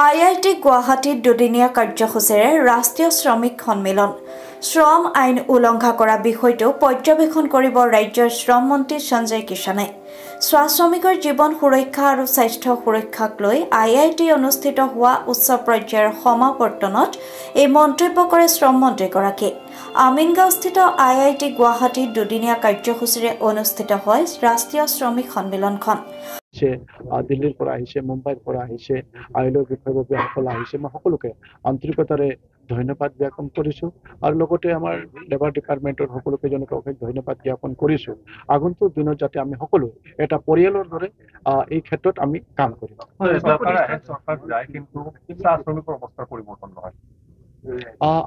I I T গুৱাহাটীত দুদিনীয়া কাৰ্যসূচীৰে ৰাষ্ট্ৰীয় শ্ৰমিক সন্মিলন। শ্ৰম আইন উলংঘা কৰা বিষয়টো পৰ্যবেক্ষণ কৰিব ৰাজ্যৰ শ্ৰম মন্ত্ৰী সঞ্জয় কিষাণে। চাহ শ্ৰমিকৰ জীৱন সুৰক্ষা আৰু স্বাস্থ্য সুৰক্ষাক লৈ আই I T অনুষ্ঠিত হোৱা উচ্চ পৰ্যায়ৰ সমাৱৰ্তনত এই মন্তব্য কৰে শ্ৰম মন্ত্ৰীগৰাকীয়ে। আমিনগাঁওস্থিত আই I T গুৱাহাটীত দুদিনীয়া কাৰ্যসূচীৰে অনুষ্ঠিত হয় ৰাষ্ট্ৰীয় শ্ৰমিক সন্মিলনখন। দিল্লীৰ পৰা আহিছে, মুম্বাইৰ পৰা আহিছে, আইলৰ বিষয়ববীয়াসকল আহিছে। মই সকলোকে আন্তৰিকতাৰে ধন্যবাদ জ্ঞাপন কৰিছোঁ আৰু লগতে আমাৰ লেবাৰ ডিপাৰ্টমেণ্টৰ সকলোকে জনকে অশেষ ধন্যবাদ জ্ঞাপন কৰিছোঁ। আগন্তুক দিনত যাতে আমি সকলো এটা পৰিয়ালৰ দৰে এই ক্ষেত্ৰত আমি কাম কৰিম।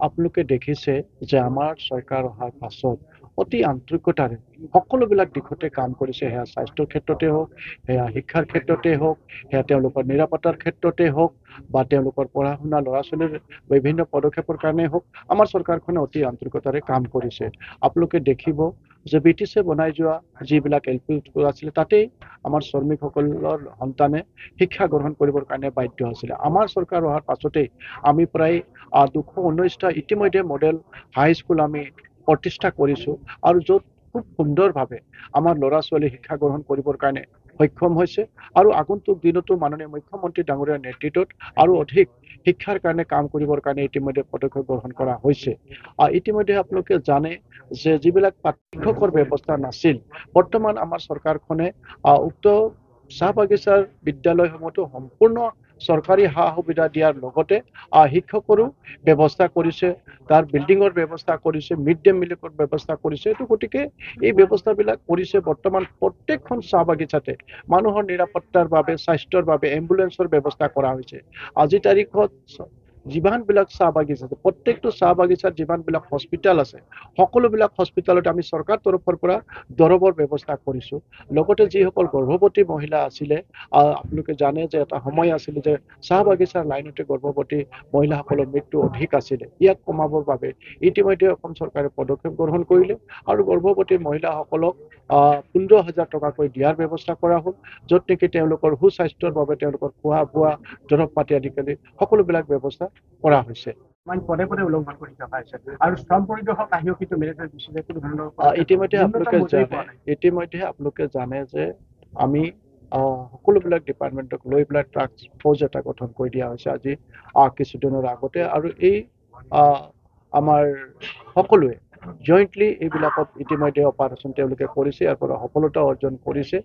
আপোনালোকে দেখিছে যে আমাৰ চৰকাৰ অহাৰ পাছত অতি আন্তৰিকতাৰে সকলোবিলাক দিশতে কাম কৰিছে। সেয়া স্বাস্থ্যৰ ক্ষেত্ৰতে হওক, সেয়া শিক্ষাৰ ক্ষেত্ৰতে হওক, সেয়া তেওঁলোকৰ নিৰাপত্তাৰ ক্ষেত্ৰতে হওক বা তেওঁলোকৰ পঢ়া শুনা ল'ৰা ছোৱালীৰ বিভিন্ন পদক্ষেপৰ কাৰণেই হওক, আমাৰ চৰকাৰখনে অতি আন্তৰিকতাৰে কাম কৰিছে। আপোনালোকে দেখিব যে ব্ৰিটিছে বনাই যোৱা যিবিলাক এল পি স্কুল আছিলে, তাতেই আমাৰ শ্ৰমিকসকলৰ সন্তানে শিক্ষা গ্ৰহণ কৰিবৰ কাৰণে বাধ্য আছিলে। আমাৰ চৰকাৰ অহাৰ পাছতেই আমি প্ৰায় 219টা ইতিমধ্যে মডেল হাইস্কুল আমি প্ৰতিষ্ঠা কৰিছোঁ আৰু য'ত খুব সুন্দৰভাৱে আমাৰ ল'ৰা ছোৱালী শিক্ষা গ্ৰহণ কৰিবৰ কাৰণে সক্ষম হৈছে। আৰু আগন্তুক দিনতো মাননীয় মুখ্যমন্ত্ৰী ডাঙৰীয়াৰ নেতৃত্বত আৰু অধিক শিক্ষাৰ কাৰণে কাম কৰিবৰ কাৰণে ইতিমধ্যে পদক্ষেপ গ্ৰহণ কৰা হৈছে। ইতিমধ্যে আপোনালোকে জানে যে যিবিলাক শিক্ষকৰ ব্যৱস্থা নাছিল, বৰ্তমান আমাৰ চৰকাৰখনে উক্ত চাহ বাগিচাৰ বিদ্যালয়সমূহতো সম্পূৰ্ণ চৰকাৰী সা সুবিধা দিয়াৰ লগতে শিক্ষকৰো ব্যৱস্থা কৰিছে, তাৰ বিল্ডিঙৰ ব্যৱস্থা কৰিছে, মিড ডে মিলৰ ব্যৱস্থা কৰিছে। এইটো গতিকে এই ব্যৱস্থাবিলাক কৰিছে। বৰ্তমান প্ৰত্যেকখন চাহ বাগিচাতে মানুহৰ নিৰাপত্তাৰ বাবে, স্বাস্থ্যৰ বাবে এম্বুলেন্সৰ ব্যৱস্থা কৰা হৈছে। আজিৰ তাৰিখত যিমানবিলাক চাহ বাগিচা আছে, প্ৰত্যেকটো চাহ বাগিচাত যিমানবিলাক হস্পিটেল আছে, সকলোবিলাক হস্পিটেলত আমি চৰকাৰ তৰফৰ পৰা দৰৱৰ ব্যৱস্থা কৰিছোঁ। লগতে যিসকল গৰ্ভৱতী মহিলা আছিলে, আপোনালোকে জানে যে এটা সময় আছিলে যে চাহ বাগিচাৰ লাইনতে গৰ্ভৱতী মহিলাসকলৰ মৃত্যু অধিক আছিলে। ইয়াক কমাবৰ বাবে ইতিমধ্যে অসম চৰকাৰে পদক্ষেপ গ্ৰহণ কৰিলে আৰু গৰ্ভৱতী মহিলাসকলক 15,000 টকাকৈ দিয়াৰ ব্যৱস্থা কৰা হ'ল, য'ত নেকি তেওঁলোকৰ সুস্বাস্থ্যৰ বাবে তেওঁলোকৰ খোৱা বোৱা, দৰৱ পাতি আদি সকলোবিলাক ব্যৱস্থা কৰা হৈছে। পদে পদে উলংঘন কৰি থকা হৈছে আৰু শ্ৰম পৰিদৰ্শক আহিও কিন্তু মেনেজাৰ দিছিলে কোনো ধৰণৰ। ইতিমধ্যে আপোনালোকে জানে যে আমি সকলোবিলাক ডিপাৰ্টমেণ্টক লৈ পেলাই টাস্ক ফ'ৰ্চ এটা গঠন কৰি দিয়া হৈছে আজি কিছুদিনৰ আগতে। আৰু এই আমাৰ সকলোৱে জইণ্টলি এইবিলাকত ইতিমধ্যে অপাৰেশ্যন তেওঁলোকে কৰিছে, ইয়াৰ পৰা সফলতা অৰ্জন কৰিছে।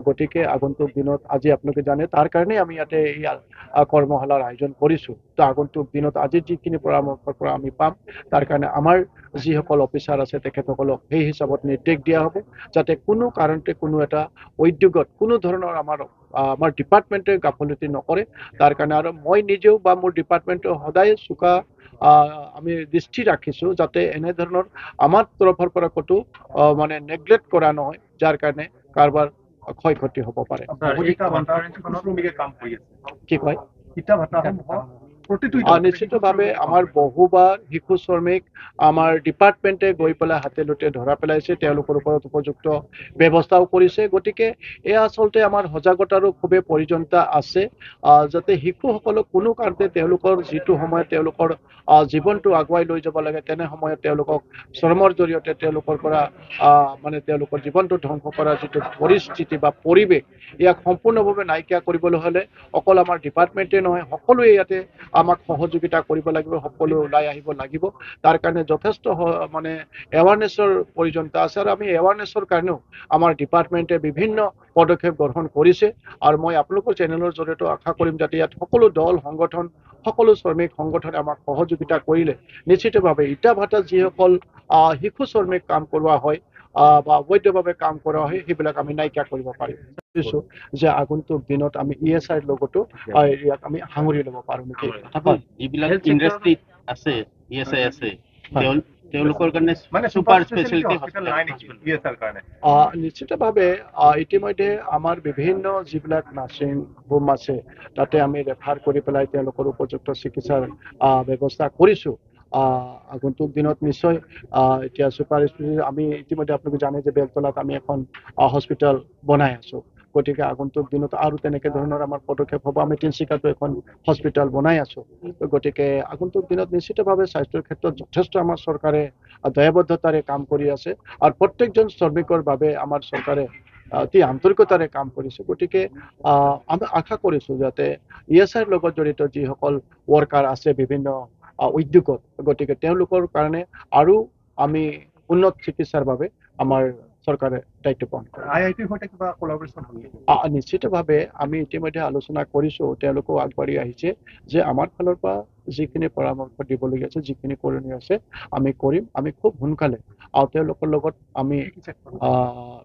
গতিকে আগন্তুক দিনত আজি আপোনালোকে জানে তাৰ কাৰণেই আমি ইয়াতে এই কৰ্মশালাৰ আয়োজন কৰিছোঁ। তো আগন্তুক দিনত আজি যিখিনি পৰামৰ্শৰ পৰা আমি পাম, তাৰ কাৰণে আমাৰ যিসকল অফিচাৰ আছে তেখেতসকলক সেই হিচাপত নিৰ্দেশ দিয়া হ'ব, যাতে কোনো কাৰণতে কোনো এটা উদ্যোগত কোনো ধৰণৰ আমাৰ ডিপাৰ্টমেণ্টে গাফলতি নকৰে। তাৰ কাৰণে আৰু মই নিজেও বা মোৰ ডিপাৰ্টমেণ্টেও সদায় চোকা আমি দৃষ্টি ৰাখিছোঁ, যাতে এনেধৰণৰ আমাৰ তৰফৰ পৰা ক'তো মানে নেগলেক্ট কৰা নহয়, যাৰ কাৰণে কাৰোবাৰ ক্ষয় ক্ষতি হ'ব পাৰে। কি কয়? নিশ্চিতভাৱে আমাৰ বহুবাৰ শিশু শ্ৰমিক আমাৰ ডিপাৰ্টমেণ্টে গৈ পেলাই হাতে লোতে ধৰা পেলাইছে, তেওঁলোকৰ ওপৰত উপযুক্ত ব্যৱস্থাও কৰিছে। গতিকে এয়া আচলতে আমাৰ সজাগতাৰো খুবেই প্ৰয়োজনীয়তা আছে, যাতে শিশুসকলক কোনো কাৰণতে তেওঁলোকৰ যিটো সময়ত তেওঁলোকৰ জীৱনটো আগুৱাই লৈ যাব লাগে, তেনে সময়ত তেওঁলোকক শ্ৰমৰ জৰিয়তে তেওঁলোকৰ পৰা মানে তেওঁলোকৰ জীৱনটো ধ্বংস কৰা যিটো পৰিস্থিতি বা পৰিৱেশ, ইয়াক সম্পূৰ্ণভাৱে নাইকিয়া কৰিবলৈ হ'লে অকল আমাৰ ডিপাৰ্টমেণ্টে নহয়, সকলোৱে ইয়াতে আমাক সহযোগিতা কৰিব লাগিব, সকলোৱে ওলাই আহিব লাগিব। তাৰ কাৰণে যথেষ্ট মানে এৱাৰনেছৰ প্ৰয়োজনীয়তা আছে আৰু আমি এৱাৰনেছৰ কাৰণেও আমাৰ ডিপাৰ্টমেণ্টে বিভিন্ন পদক্ষেপ গ্ৰহণ কৰিছে। আৰু মই আপোনালোকৰ চেনেলৰ জৰিয়তেও আশা কৰিম যাতে ইয়াত সকলো দল সংগঠন, সকলো শ্ৰমিক সংগঠনে আমাক সহযোগিতা কৰিলে নিশ্চিতভাৱে ইটা ভাটাত যিসকল শিশু শ্ৰমিক কাম কৰোৱা হয় বা অবৈধভাৱে কাম কৰা হয়, সেইবিলাক আমি নাইকিয়া কৰিব পাৰিম। যে আগন্তুক দিনত আমি ই এছ আইৰ লগতো ইয়াক আমি সাঙুৰি ল'ব পাৰোঁ নেকি। যিবিলাক ইণ্ডাষ্ট্ৰীত আছে, ই এছ I আছে, তেওঁলোকৰ কাৰণে ছুপাৰ স্পেচিয়েলিটি হস্পিটেল নিশ্চিতভাৱে ইতিমধ্যে আমাৰ বিভিন্ন যিবিলাক নাৰ্ছিং হোম আছে, তাতে আমি ৰেফাৰ কৰি পেলাই তেওঁলোকৰ উপযুক্ত চিকিৎসাৰ ব্যৱস্থা কৰিছোঁ। আগন্তুক দিনত নিশ্চয় এতিয়া ছুপাৰ স্পেচিয়েলিটি আমি ইতিমধ্যে আপোনালোকে জানে যে বেলতলাত আমি এখন হস্পিটেল বনাই আছোঁ। গতিকে আগন্তুক দিনত আৰু তেনেকে ধৰণৰ আমাৰ পদক্ষেপ হ'ব। আমি তিনিচুকীয়াতো এখন হস্পিটেল বনাই আছোঁ। গতিকে আগন্তুক দিনত নিশ্চিতভাৱে স্বাস্থ্যৰ ক্ষেত্ৰত যথেষ্ট আমাৰ চৰকাৰে দায়বদ্ধতাৰে কাম কৰি আছে আৰু প্ৰত্যেকজন শ্ৰমিকৰ বাবে আমাৰ চৰকাৰে অতি আন্তৰিকতাৰে কাম কৰিছে। গতিকে আমি আশা কৰিছোঁ যাতে ই এছ আইৰ লগত জড়িত যিসকল ৱৰ্কাৰ আছে বিভিন্ন উদ্যোগত, গতিকে তেওঁলোকৰ কাৰণে আৰু আমি উন্নত চিকিৎসাৰ বাবে আমাৰ চৰকাৰে দায়িত্ব বহন কৰে। নিশ্চিতভাৱে আমি ইতিমধ্যে আলোচনা কৰিছোঁ, তেওঁলোকেও আগবাঢ়ি আহিছে যে আমাৰ ফালৰ পৰা যিখিনি পৰামৰ্শ দিবলগীয়া আছে, যিখিনি কৰণীয় আছে আমি কৰিম। আমি খুব সোনকালে আৰু তেওঁলোকৰ লগত আমি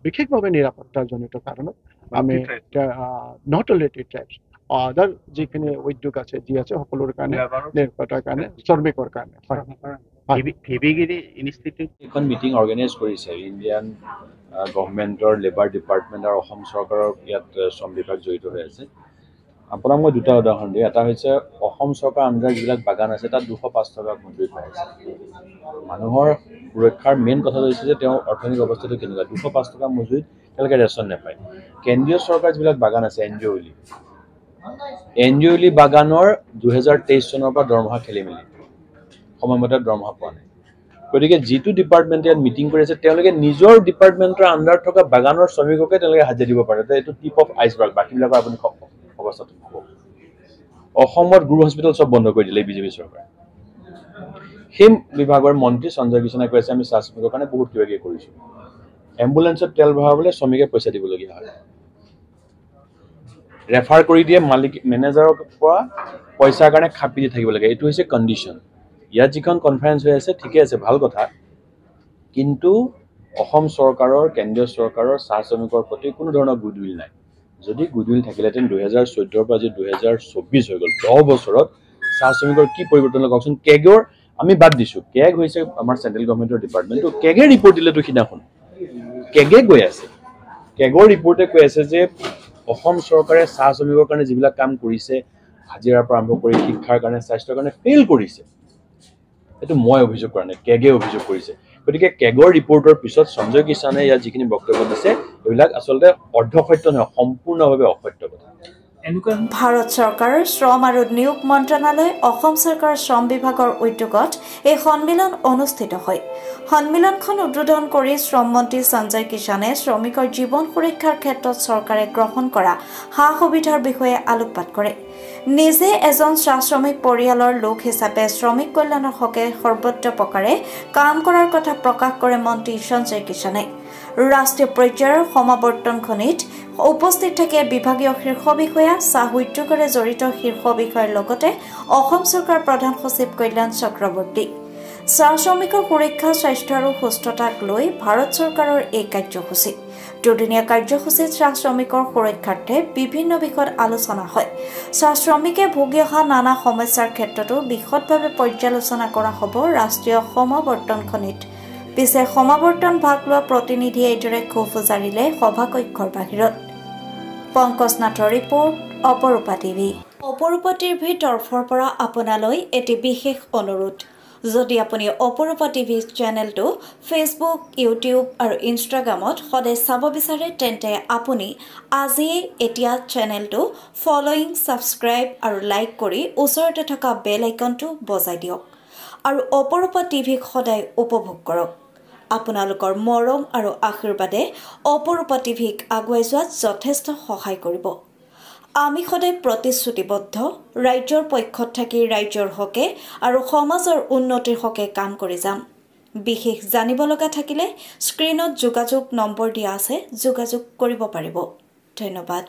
বিশেষভাৱে নিৰাপত্তাজনিত কাৰণত আমি not only tea tribes, other যিখিনি উদ্যোগ আছে যি আছে সকলোৰ কাৰণে নিৰাপত্তাৰ কাৰণে শ্ৰমিকৰ কাৰণে। এখন মিটিং অৰ্গেনাইজ কৰিছে ইণ্ডিয়ান গভমেণ্টৰ লেবাৰ ডিপাৰ্টমেণ্ট আৰু অসম চৰকাৰৰ ইয়াত শ্ৰম বিভাগ জড়িত হৈ আছে। আপোনাক মই দুটা উদাহৰণ দিওঁ। এটা হৈছে অসম চৰকাৰৰ আণ্ডাৰ যিবিলাক বাগান আছে তাত 205 টকা মজুৰি পাই আছে। মানুহৰ সুৰক্ষাৰ মেইন কথাটো হৈছে যে তেওঁৰ অৰ্থনৈতিক অৱস্থাটো কেনেকুৱা। 205 টকা মজুৰিত তেওঁলোকে ৰেচন নাপায়। কেন্দ্ৰীয় চৰকাৰ যিবিলাক বাগান আছে এন জি অ' বাগানৰ 2023 চনৰ পৰা দৰমহা খেলি মেলি, সময়মতে দৰমহা পোৱা নাই। গতিকে যিটো ডিপাৰ্টমেণ্টে ইয়াত মিটিং কৰি আছে তেওঁলোকে নিজৰ ডিপাৰ্টমেণ্টৰ আণ্ডাৰত থকা বাগানৰ শ্ৰমিককে তেওঁলোকে হাজিৰা দিব পাৰে। এইটো টিপ অফ আইচবাৰ্গ, বাকীবিলাকৰ আপুনি অৱস্থাটো হ'ব। অসমত গুৰু হস্পিটেল চব বন্ধ কৰি দিলে বিজেপি চৰকাৰে। সেই বিভাগৰ মন্ত্ৰী সঞ্জয় কিষাণে কৈ আছে আমি চাহ শ্ৰমিকৰ কাৰণে বহুত কিবা কিবি কৰিছোঁ। এম্বুলেঞ্চত তেল ভৰাবলৈ শ্ৰমিকে পইচা দিবলগীয়া হয়, ৰেফাৰ কৰি দিয়ে মালিক মেনেজাৰৰ পৰা পইচাৰ কাৰণে খাপি দি থাকিব লাগে। এইটো হৈছে কণ্ডিশ্যন। ইয়াত যিখন কনফাৰেঞ্চ হৈ আছে ঠিকে আছে, ভাল কথা, কিন্তু অসম চৰকাৰৰ কেন্দ্ৰীয় চৰকাৰৰ চাহ শ্ৰমিকৰ প্ৰতি কোনো ধৰণৰ গুডউইল নাই। যদি গুডউইল থাকিলেহেঁতেন 2014 পৰা আজি 2024 হৈ গ'ল, 10 বছৰত চাহ শ্ৰমিকৰ কি পৰিৱৰ্তন হ'ল কওকচোন। কেগৰ আমি বাদ দিছোঁ, কেগ হৈছে আমাৰ চেণ্ট্ৰেল গভৰ্ণমেণ্টৰ ডিপাৰ্টমেণ্টটো, কেগে ৰিপৰ্ট দিলেতো সিদিনাখন কেগে গৈ আছে, কেগৰ ৰিপৰ্টে কৈ আছে যে অসম চৰকাৰে চাহ শ্ৰমিকৰ কাৰণে যিবিলাক কাম কৰিছে, হাজিৰাৰ পৰা আৰম্ভ কৰি শিক্ষাৰ কাৰণে স্বাস্থ্যৰ কাৰণে ফেইল কৰিছে। এইটো মই অভিযোগ কৰা নাই, কেগে অভিযোগ কৰিছে। গতিকে কেগৰ ৰিপৰ্টৰ পিছত সঞ্জয় কিষাণে ইয়াত যিখিনি বক্তব্য দিছে এইবিলাক আচলতে অৰ্ধসত্য নহয়, সম্পূৰ্ণভাৱে অসত্য কথা। ভাৰত চৰকাৰৰ শ্ৰম আৰু নিয়োগ মন্ত্ৰণালয়, অসম চৰকাৰৰ শ্ৰম বিভাগৰ উদ্যোগত এই সন্মিলন অনুষ্ঠিত হয়। সন্মিলনখন উদ্বোধন কৰি শ্ৰম মন্ত্ৰী সঞ্জয় কিষাণে শ্ৰমিকৰ জীৱন সুৰক্ষাৰ ক্ষেত্ৰত চৰকাৰে গ্ৰহণ কৰা সা সুবিধাৰ বিষয়ে আলোকপাত কৰে। নিজে এজন চাহ শ্ৰমিক পৰিয়ালৰ লোক হিচাপে শ্ৰমিক কল্যাণৰ হকে সৰ্বত্ৰ প্ৰকাৰে কাম কৰাৰ কথা প্ৰকাশ কৰে মন্ত্ৰী সঞ্জয় কিষাণে। ৰাষ্ট্ৰীয় পৰ্যায়ৰ সমাৱৰ্তনখনিত উপস্থিত থাকে বিভাগীয় শীৰ্ষ বিষয়া, চাহ উদ্যোগেৰে জড়িত শীৰ্ষ বিষয়াৰ লগতে অসম চৰকাৰৰ প্ৰধান সচিব কল্যাণ চক্ৰৱৰ্তী। চাহ শ্ৰমিকৰ সুৰক্ষা, স্বাস্থ্য আৰু সুস্থতাক লৈ ভাৰত চৰকাৰৰ এই কাৰ্যসূচী। দুদিনীয়া কাৰ্যসূচীত চাহ শ্ৰমিকৰ সুৰক্ষাৰ্থে বিভিন্ন বিষয়ত আলোচনা হয়। চাহ শ্ৰমিকে ভুগি অহা নানা সমস্যাৰ ক্ষেত্ৰতো বিশদভাৱে পৰ্যালোচনা কৰা হ'ব ৰাষ্ট্ৰীয় সমাৱৰ্তনখনিত। পিছে সমাৱৰ্তন ভাগ লোৱা প্ৰতিনিধিয়ে এইদৰে ক্ষোভ উজাৰিলে সভাকক্ষৰ বাহিৰত। পংকজ নাথৰ ৰিপৰ্ট, অপৰূপা টিভি। অপৰূপা টিভিৰ তৰফৰ পৰা আপোনালৈ এটি বিশেষ অনুৰোধ, যদি আপুনি অপৰূপা টিভি চেনেলটো ফেচবুক, ইউটিউব আৰু ইনষ্টাগ্ৰামত সদায় চাব বিচাৰে তেন্তে আপুনি আজিয়েই এতিয়া চেনেলটো ফল'য়িং, ছাবস্ক্ৰাইব আৰু লাইক কৰি ওচৰতে থকা বেল আইকনটো বজাই দিয়ক আৰু অপৰূপা টিভিক সদায় উপভোগ কৰক। আপোনালোকৰ মৰম আৰু আশীৰ্বাদে অপৰূপা টিভিক আগুৱাই যোৱাত যথেষ্ট সহায় কৰিব। আমি সদায় প্ৰতিশ্ৰুতিবদ্ধ, ৰাজ্যৰ পক্ষত থাকি ৰাজ্যৰ হকে আৰু সমাজৰ উন্নতিৰ হকে কাম কৰি যাম। বিশেষ জানিব লগা থাকিলে স্ক্ৰীণত যোগাযোগ নম্বৰ দিয়া আছে, যোগাযোগ কৰিব পাৰিব। ধন্যবাদ।